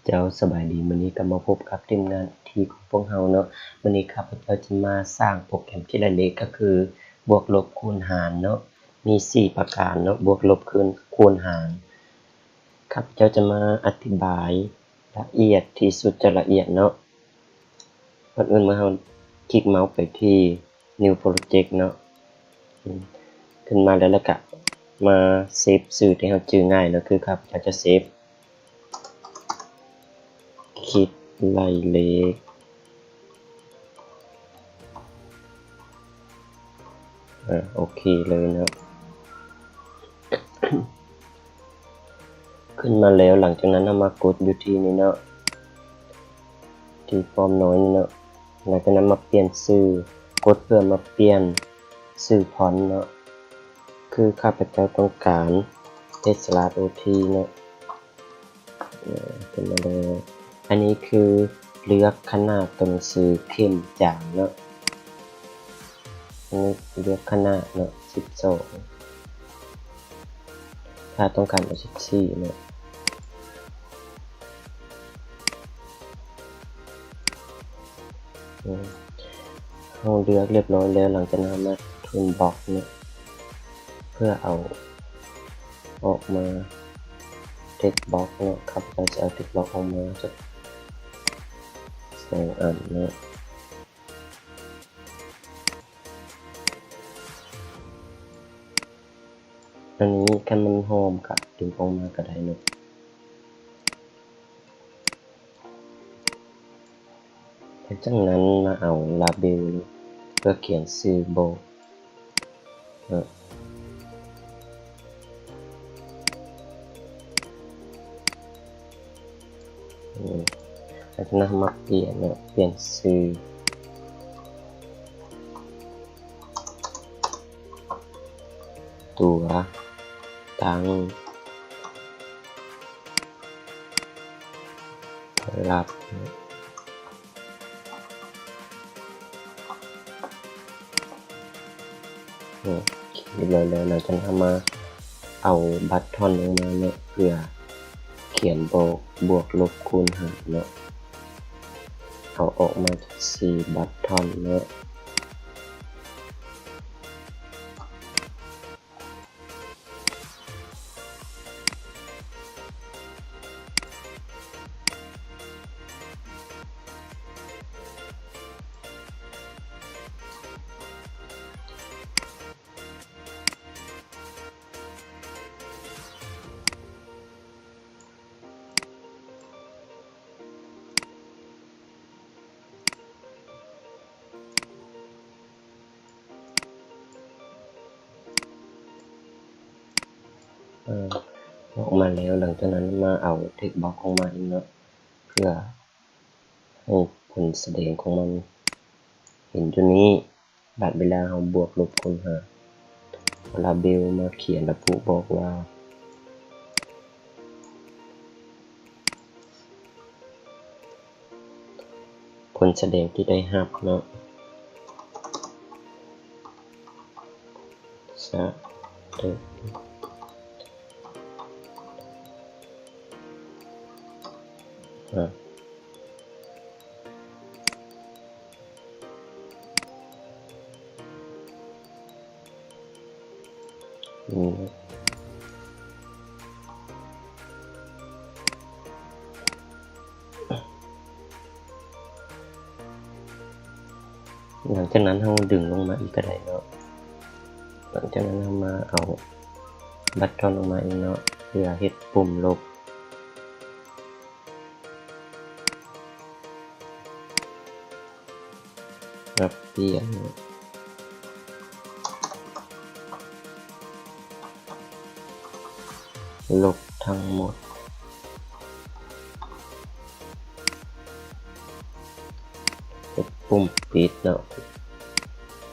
ເຈົ້າ ສະບາຍດີ, ມື້ນີ້ກໍມາພົບກັບທີມງານໄອທີຂອງພວກເຮົາເນາະ. ມື້ນີ້ຂ້າພະເຈົ້າຈະມາສ້າງໂປຣແກຣມຄິດເລກ ກໍຄືບວກລົບຄູນຫານເນາະ, ມີສີ່ປະການເນາະ, ບວກລົບ ຄູນ ຄູນຫານ. ຂ້າພະເຈົ້າຈະມາອະທິບາຍລະອຽດທີ່ສຸດຈະລະອຽດເນາະ. ກ່ອນອື່ນເມື່ອເຮົາຄລິກເມົາສ໌ໄປທີ່ New Project ເນາະ, ຂຶ້ນມາແລ້ວ ແລ້ວກະມາເຊບຊື່ທີ່ເຮົາຈື່ງ່າຍເນາະ, ຄືຂ້າພະເຈົ້າຈະເຊບຄິດໄລ່ເລກ. ອາ ໂອເຄເລີຍເນາະ. ຂຶ້ນມາແລ້ວ ຫຼັງຈາກນັ້ນເຮົາມາກົດຢູ່ທີ່ນີ້ເນາະ, ທີ່ປ້ອມນ້ອຍນີ້ເນາະ, ຫຼັງຈາກນັ້ນມາປ່ຽນຊື່, ກົດເພື່ອມາປ່ຽນຊື່ຟອນເນາະ, ຄືຂ້າພະເຈົ້າຕ້ອງການ H slash O T ເນາະ. ເອີ ຂຶ້ນມາແລ້ວ. ອັນນີ້ຄືເລືອກຂະໜາດຕົວໜັງສືເຂັ້ມຈາງເນາະ, ອັນນີ້ເລືອກຂະໜາດເນາະ ສິບສອງ, ຖ້າຕ້ອງການເອົາສິບສີ່ເນາະ. ອືມ ເຮົາເລືອກຮຽບຮ້ອຍແລ້ວ, ຫຼັງຈາກນັ້ນເຮົາມາ Toolbox ເນາະ ເພື່ອເອົາອອກມາ Text Box ເນາະ. ຂ້າພະເຈົ້າຈະເອົາ Text Box ອອກມາຈັກສອງອັນເນາະ. ອັນນີ້ຄັນມັນຫອມກະດຶງອອກມາກະໄດ້ເນາະ. ຫຼັງຈາກນັ້ນມາເອົາ Label ເນາະ ເພື່ອຂຽນຊື່ບອກເນາະ. ອືມ ຫຼັງຈາກນັ້ນມາປ່ຽນເນາະ, ປ່ຽນຊື່ ຕົວຕັ້ງ ລັບ ໂອເຄ ແລ້ວ ແລ້ວ ແລ້ວຈະນຳມາເອົາບັດທອນລົງມາເນາະ ເພື່ອຂຽນບອກ ບວກ ລົບ ຄູນ ຫານເນາະ. ເອົາອອກມາຈາກສີ່ບັດທອນເນາະ. ອາ ອອກມາແລ້ວ, ຫຼັງຈາກນັ້ນມາເອົາ text box ອອກມາອີກເນາະ ເພື່ອໃຫ້ຜົນສະແດງຂອງມັນເຫັນຢູ່ນີ້. ບາດເວລາເຮົາບວກລົບຄູນຫານ ເອົາ label ມາຂຽນລະບຸບອກວ່າ ຜົນສະແດງທີ່ໄດ້ຮັບເນາະ ສະເຕີ ອາ ນີ້ ຫຼັງຈາກນັ້ນເຮົາດຶງລົງມາອີກກະໄດ້ເນາະ. ຫຼັງຈາກນັ້ນເຮົາມາເອົາບັດທອນອອກມາອີກເນາະ ເພື່ອເຮັດປຸ່ມລົບ. ປັບປ່ຽນ ລົບທັງໝົດ ເຮັດປຸ່ມປິດເນາະ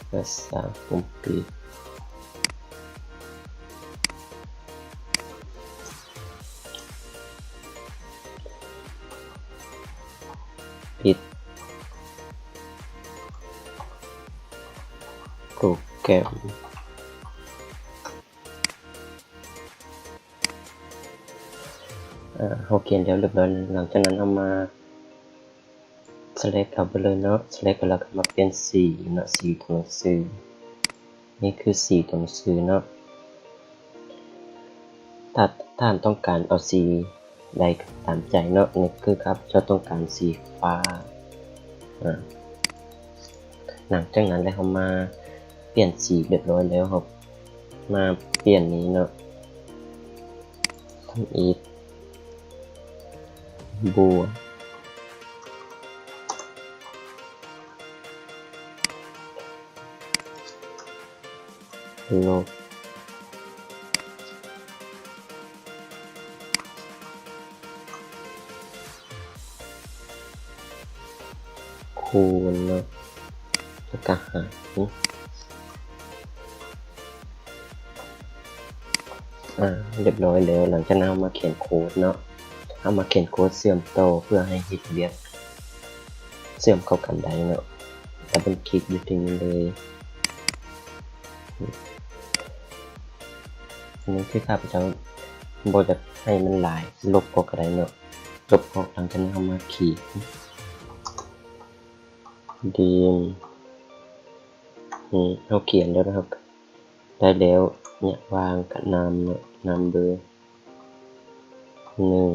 ແລ້ວສ້າງປຸ່ມປິດ. ປິດໂປຣແກຣມ. ເຮົາຂຽນແລ້ວຮຽບຮ້ອຍ ຫຼັງຈາກນັ້ນເຮົາມາ select ເອົາໄປເລີຍເນາະ select ເອົາແລ້ວກໍມາປ່ຽນສີເນາະ ສີຕົວໜັງສື ນີ້ຄືສີຕົວໜັງສືເນາະ ຖ້າທ່ານຕ້ອງການເອົາສີໃດກໍຕາມໃຈເນາະ ນີ້ຄືຂ້າພະເຈົ້າຕ້ອງການສີຟ້າ ອາ ຫຼັງຈາກນັ້ນແລ້ວເຮົາມາປ່ຽນສີຮຽບຮ້ອຍແລ້ວ ເຮົາມາປ່ຽນນີ້ເນາະ ທຳອິດ ບວກ ລົບ ຄູນເນາະ ແລ້ວກະຫານ ອາ ຮຽບຮ້ອຍແລ້ວ ຫຼັງຈາກນັ້ນເຮົາມາຂຽນໂຄດເນາະ ເຮົາມາຂຽນໂຄດເຊື່ອມຕໍ່ເພື່ອໃຫ້ເຮັດວຽກເຊື່ອມເຂົ້າກັນໄດ້ເນາະ ດັບເບິນຄລິກຢູ່ທີ່ນີ້ເລີຍ ອັນນີ້ຄືຂ້າພະເຈົ້າບໍ່ຢາກໃຫ້ມັນຫຼາຍ ລົບອອກກໍໄດ້ເນາະ ລົບອອກ ຫຼັງຈາກນັ້ນເຮົາມາຂີດ ດີມ ນີ້ເຮົາຂຽນແລ້ວເນາະ ໄດ້ແລ້ວ ເນຍ ວາງກະນຳເນາະ ນຳເບີໜຶ່ງ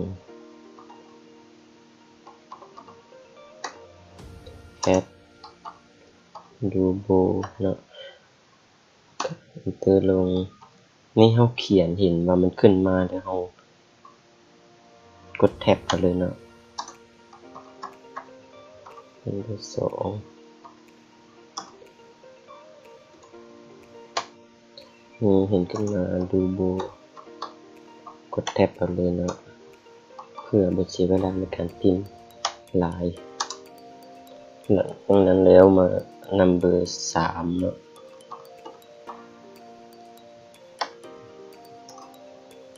ແອັດ ດູໂບ ເນາະ ເອັນເຕີລົງ ນີ້ເຮົາຂຽນເຫັນວ່າມັນຂຶ້ນມາແລ້ວ ເຮົາກົດແທັບເອົາເລີຍເນາະ ອັນທີສອງ ນີ້ເຫັນຂຶ້ນມາ ດູໂບ ກົດແທັບເອົາເລີຍເນາະ ເພື່ອບໍ່ເສຍເວລາໃນການພິມຫຼາຍ ຫຼັງຈາກນັ້ນແລ້ວມານຳເບີສາມເນາະ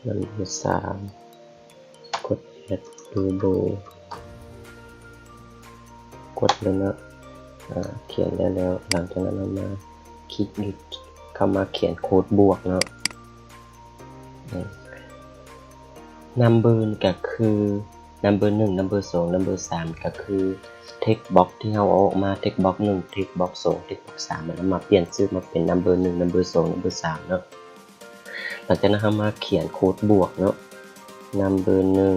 ນຳເບີສາມ ກົດແອັດ ດູໂບ ກົດເລີຍເນາະ ອາ ຂຽນໄດ້ແລ້ວ ຫຼັງຈາກນັ້ນເຮົາມາຄລິກຢູ່ ເຂົ້າມາຂຽນໂຄດບວກເນາະ ນຳເບີນີ້ກໍຄື ນຳເບີໜຶ່ງ ນຳເບີສອງ ນຳເບີສາມ ກໍຄືເທັກບັອກທີ່ເຮົາເອົາອອກມາ ເທັກບັອກໜຶ່ງ ເທັກບັອກສອງ ເທັກບັອກສາມ ແລ້ວມາປ່ຽນຊື່ມາເປັນນຳເບີໜຶ່ງ ນຳເບີສອງ ນຳເບີສາມເນາະ ຫຼັງຈາກນັ້ນເຮົາມາຂຽນໂຄດບວກເນາະ ນຳເບີໜຶ່ງ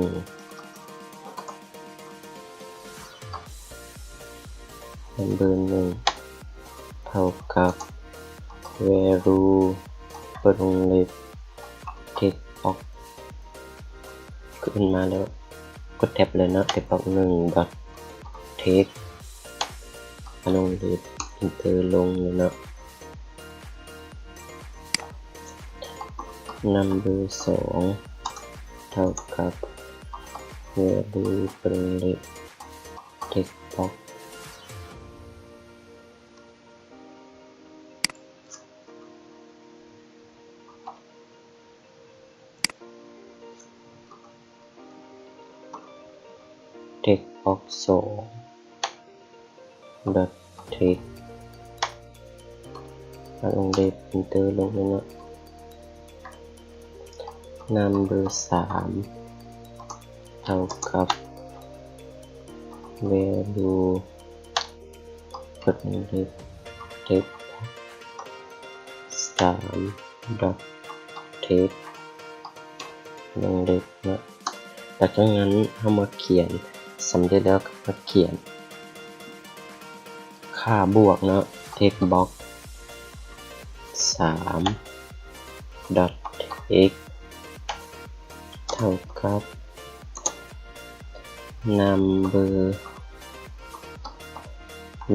ນຳເບີໜຶ່ງ ເທົ່າກັບ ແວລູ ເປີດວົງເລັບ ເທັກບັອກ ຂຶ້ນມາແລ້ວ ກົດແທັບເລີຍເນາະ ເທັກບັອກໜຶ່ງ ດອດ ເທັກ ວງເລັບ ເອັນເຕີລົງເລີຍເນາະ ນຳເບີສອງ ເທົ່າກັບ ແວລູ ເປີດວົງເລັບ ເທັກບັອກ ເທັກບັອກສອງ ດອດ ເທັກ ວງເລັບ ເອັນເຕີລົງເລີຍເນາະ ນຳເບີສາມ ເທົ່າກັບ ແວລູ ເປີດວົງເລັບ ເທັກ ສາມ ດອດ ເທັກ ວົງເລັບເນາະ ຫຼັງຈາກນັ້ນເຮົາມາຂຽນ ສຳເລັດແລ້ວກໍມາຂຽນຄ່າບວກເນາະ ເທັກບັອກ ສາມ ດອດ ເທັກ ເທົ່າກັບ ນຳເບີ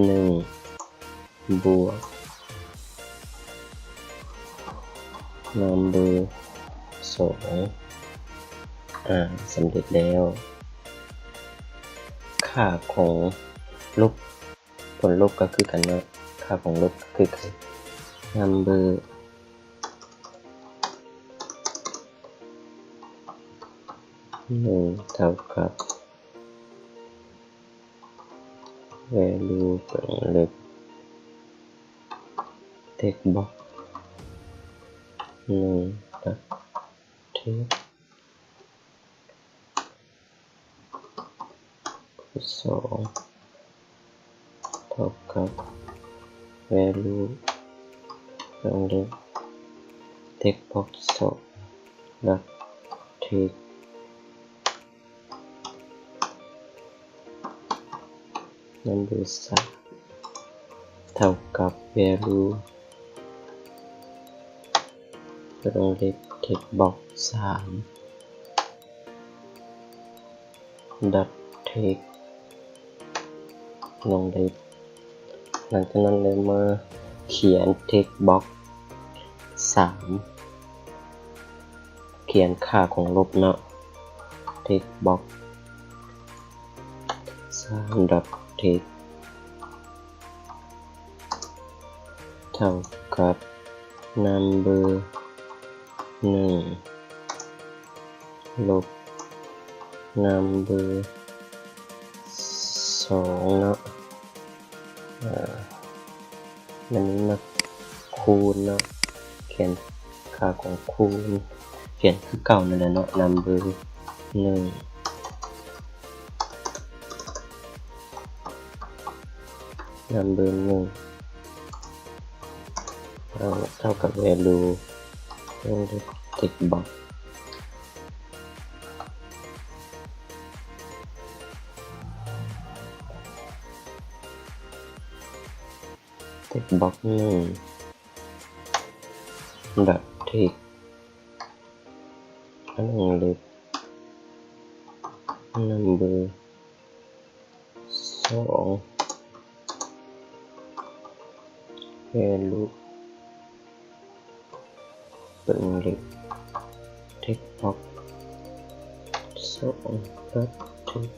ໜຶ່ງ ບວກ ນຳເບີສອງ ອາ ສຳເລັດແລ້ວ ຄ່າຂອງລົບ ຜົນລົບກໍຄືກັນເນາະ ຄ່າຂອງລົບກໍຄືກັນ ນຳເບີໜຶ່ງ ເທົ່າກັບ ແວລູ ເປັນເລັບ ເທັກບັອກ ໜຶ່ງ ແລ້ວ ເທັກ ສອງ ເທົ່າກັບ value ວົງເລັບ text box ສອງ dot text number ສາມ ເທົ່າກັບ value ວົງເລັບ text box ສາມ dot text ວົງເລັບ ຫຼັງຈາກນັ້ນເລີຍມາຂຽນ text box ສາມ ຂຽນຄ່າຂອງລົບເນາະ text box ສາມ dot text ເທົ່າກັບ number ໜຶ່ງ ລົບ number ສອງເນາະ ອາ ມັນມີມາຄູນເນາະ ຂຽນຄ່າຂອງຄູນ ຂຽນຄືເກົ່ານັ້ນແຫຼະເນາະ number ໜຶ່ງ number ໜຶ່ງ ເທົ່າກັບ value text box text box ໜຶ່ງ dot text ອັນວົງເລັບ number ສອງ value ເບິ່ງເລັບ text box ສອງ dot text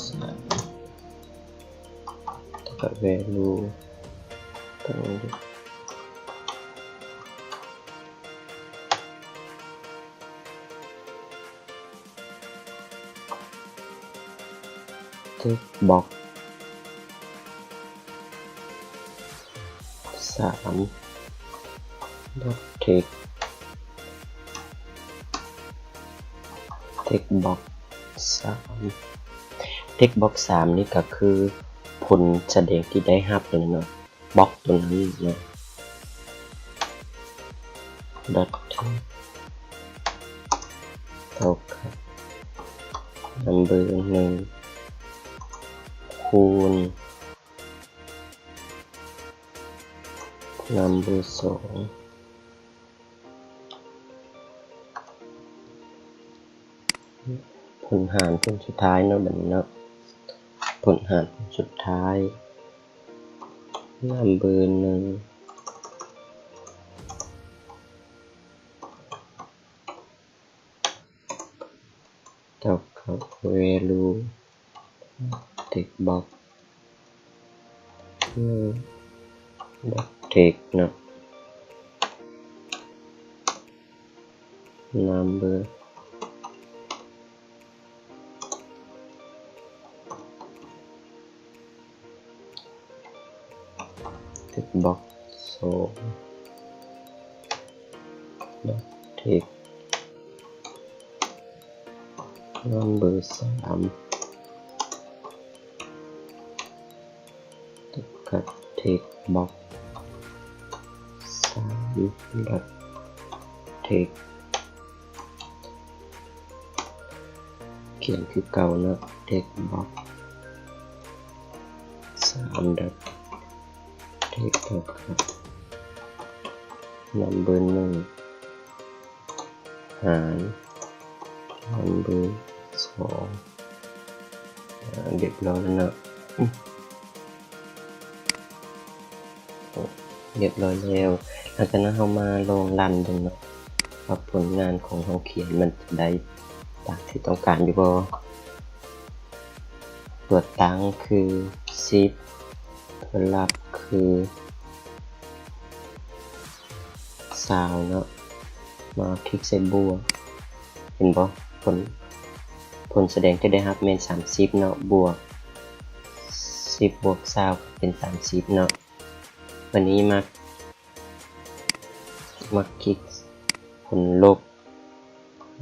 ສາມ ເທົ່າກັບ value ເບິ່ງເລັບ text box ສາມ dot text text box ສາມ text box ສາມນີ້ກໍຄືຜົນສະແດງທີ່ໄດ້ຮັບນັ້ນເນາະ box ຕົວນັ້ນເນາະ dot text ເທົ່າກັບ number ໜຶ່ງ ຄູນ number ສອງ ຜົນຫານຜົນສຸດທ້າຍເນາະ ບັດນີ້ເນາະ ຜົນຫານຜົນສຸດທ້າຍ number ໜຶ່ງ ເທົ່າກັບ value text box ເອີ text ເນາະ number text box ສອງ dot text number ສາມ ເທົ່າກັບ text box ສາມ dot text ຂຽນຄືເກົ່າເນາະ text box ສາມ dot text ເທົ່າກັບ number ໜຶ່ງ ຫານ number ສອງ ອາ ຮຽບຮ້ອຍແລ້ວເນາະ ຮຽບຮ້ອຍແລ້ວ. ຫຼັງຈາກນັ້ນເຮົາມາລອງຣັນເບິ່ງເນາະ ວ່າຜົນງານຂອງເຮົາຂຽນມັນຈະໄດ້ຕາມທີ່ຕ້ອງການຢູ່ບໍ່? ຕົວຕັ້ງຄືສິບ ຕົວລັບຄືຊາວເນາະ ມາຄລິກໃສ່ບວກ ເຫັນບໍ່? ຜົນ ຜົນສະແດງທີ່ໄດ້ຮັບແມ່ນສາມສິບເນາະ ບວກສິບບວກຊາວເປັນສາມສິບເນາະ. ບາດນີ້ມາ ມາຄລິກຜົນລົບ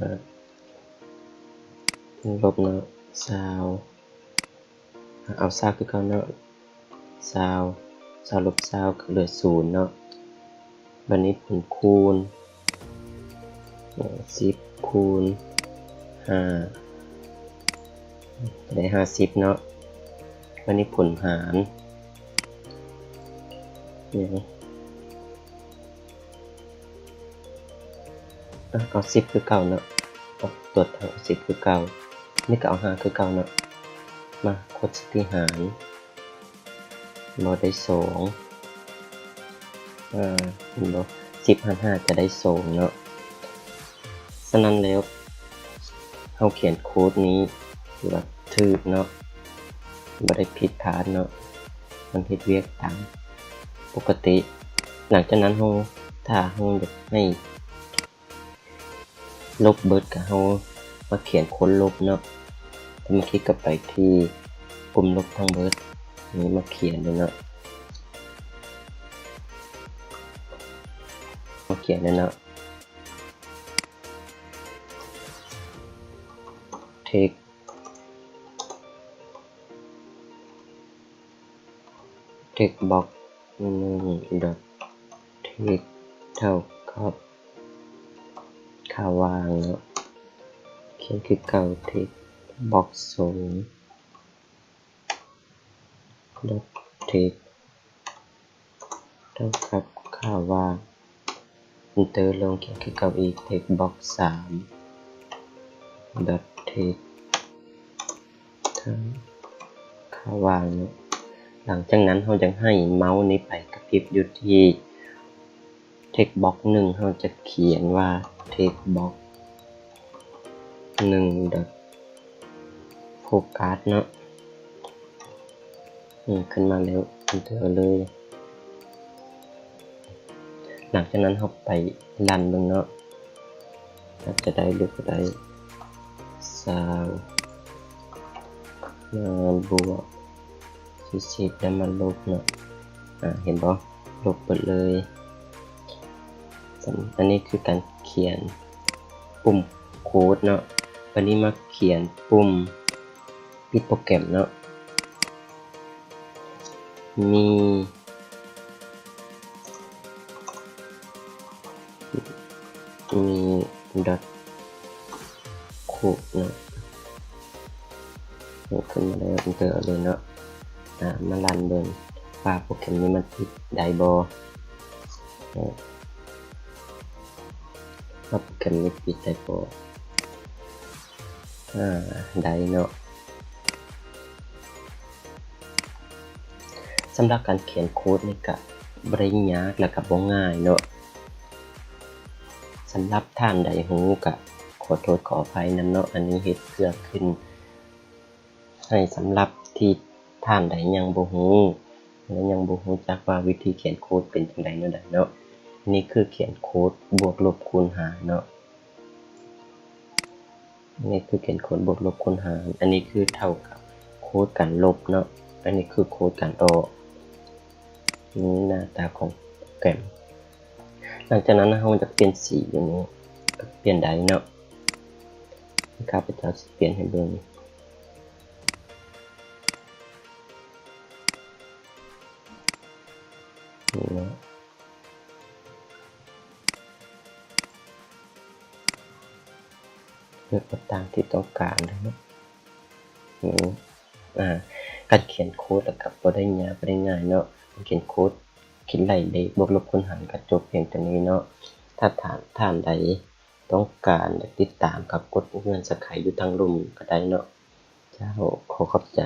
ລົບເນາະ ຊາວ ເອົາຊາວຄືເກົ່າເນາະ ຊາວ ຊາວລົບຊາວກໍເຫຼືອສູນເນາະ ບາດນີ້ຜົນຄູນ ເອີ່ ສິບຄູນຫ້າ ໄດ້ຫ້າສິບເນາະ ບາດນີ້ຜົນຫານ ເອົາສິບຄືເກົ່າເນາະ ຕົວເທົ່າສິບຄືເກົ່າ ນີ້ກໍເອົາຫ້າຄືເກົ່າເນາະ ມາກົດໃສ່ທີ່ຫານ ບໍ່ໄດ້ສອງ ເຫັນບໍ່ ສິບຫານຫ້າຈະໄດ້ສອງເນາະ ສະນັ້ນແລ້ວ ເຮົາຂຽນໂຄດນີ້ຖືວ່າຖືກເນາະ ບໍ່ໄດ້ຜິດພາດເນາະ ມັນເຮັດວຽກຕາມປົກກະຕິ ຫຼັງຈາກນັ້ນເຮົາ ຖ້າເຮົາຢາກໃຫ້ ລົບເບິດ ກໍເຮົາມາຂຽນໂຄດລົບເນາະ ແລ້ວມາຄລິກເຂົ້າໄປທີ່ປຸ່ມລົບທັງເບິດ ນີ້ມາຂຽນເລີຍເນາະ ມາຂຽນເລີຍເນາະ text text box ໜຶ່ງ dot text ເທົ່າກັບ ຄ່າວ່າງເນາະ ຂຽນຄືເກົ່າ text box ສູນ dot text ເທົ່າກັບຄ່າວ່າງ enter ລົງ ຂຽນຄືເກົ່າອີກ text box ສາມ dot text ເທົ່າຄ່າວ່າງເນາະ ຫຼັງຈາກນັ້ນເຮົາຢາກໃຫ້ເມົານີ້ໄປກະພິບຢູ່ທີ່ text box ໜຶ່ງ ເຮົາຈະຂຽນວ່າ text box ໜຶ່ງ dot focus ເນາະ ນີ້ຂຶ້ນມາແລ້ວ enter ເລີຍ ຫຼັງຈາກນັ້ນເຮົາໄປຣັນເບິ່ງເນາະ ອາດຈະໄດ້ ຫຼື ບໍ່ໄດ້ ຊາວ ມາບວກ ສີ່ສິບ ແລ້ວມາລົບເນາະ ອາ ເຫັນບໍ່ ລົບເບິດເລີຍ ອັນນີ້ຄືການຂຽນປຸ່ມໂຄດເນາະ ບາດນີ້ມາຂຽນປຸ່ມປິດໂປຣແກຣມເນາະ ມີ ມີ dot code ເນາະ ຂຶ້ນມາແລ້ວ enter ເອົາເລີຍເນາະ ອາ ມາຣັນເບິ່ງວ່າໂປຣແກຣມນີ້ມັນປິດໄດ້ບໍ່ ເນາະ ວ່າໂປຣແກຣມນີ້ປິດໄດ້ບໍ່ ອາ ໄດ້ເນາະ. ສຳລັບການຂຽນໂຄດນີ້ກະບໍ່ໄດ້ຍາກ ແລ້ວກະບໍ່ງ່າຍເນາະ. ສຳລັບທ່ານໃດຮູ້ກະຂໍໂທດຂໍອະໄພນຳເນາະ. ອັນນີ້ເຮັດເພື່ອຂຶ້ນໃຫ້ສຳລັບທີ່ທ່ານໃດຍັງບໍ່ຮູ້ ແລະ ຍັງບໍ່ຮູ້ຈັກວ່າວິທີຂຽນໂຄດເປັນຈັ່ງໃດແນວໃດເນາະ. ນີ້ຄືຂຽນໂຄດບວກລົບຄູນຫານເນາະ. ອັນນີ້ຄືຂຽນໂຄດບວກລົບຄູນຫານ, ອັນນີ້ຄືເທົ່າກັບໂຄດການລົບເນາະ, ອັນນີ້ຄືໂຄດການອອກ. ນີ້ໜ້າຕາຂອງໂປຣແກຣມ. ຫຼັງຈາກນັ້ນເຮົາຢາກປ່ຽນສີຢູ່ນີ້ ກໍປ່ຽນໄດ້ເນາະ. ຂ້າພະເຈົ້າຊິປ່ຽນໃຫ້ເບິ່ງ. ນີ້ເນາະ. ເລືອກຕົວຕ່າງທີ່ຕ້ອງການເນາະ. ອາ ການຂຽນໂຄດລະກະບໍ່ໄດ້ຍາກ ບໍ່ໄດ້ງ່າຍເນາະ. ການຂຽນໂຄດ ຄິດໄລ່ເລກ ບວກລົບຄູນຫານ ກະຈົບພຽງເທົ່ານີ້ເນາະ. ຖ້າທ່ານ ທ່ານໃດຕ້ອງການ ຢາກຕິດຕາມ ກະກົດ Subscribe ຢູ່ທາງລຸ່ມກະໄດ້ເນາະ. ເຈົ້າ ຂໍຂອບໃຈ.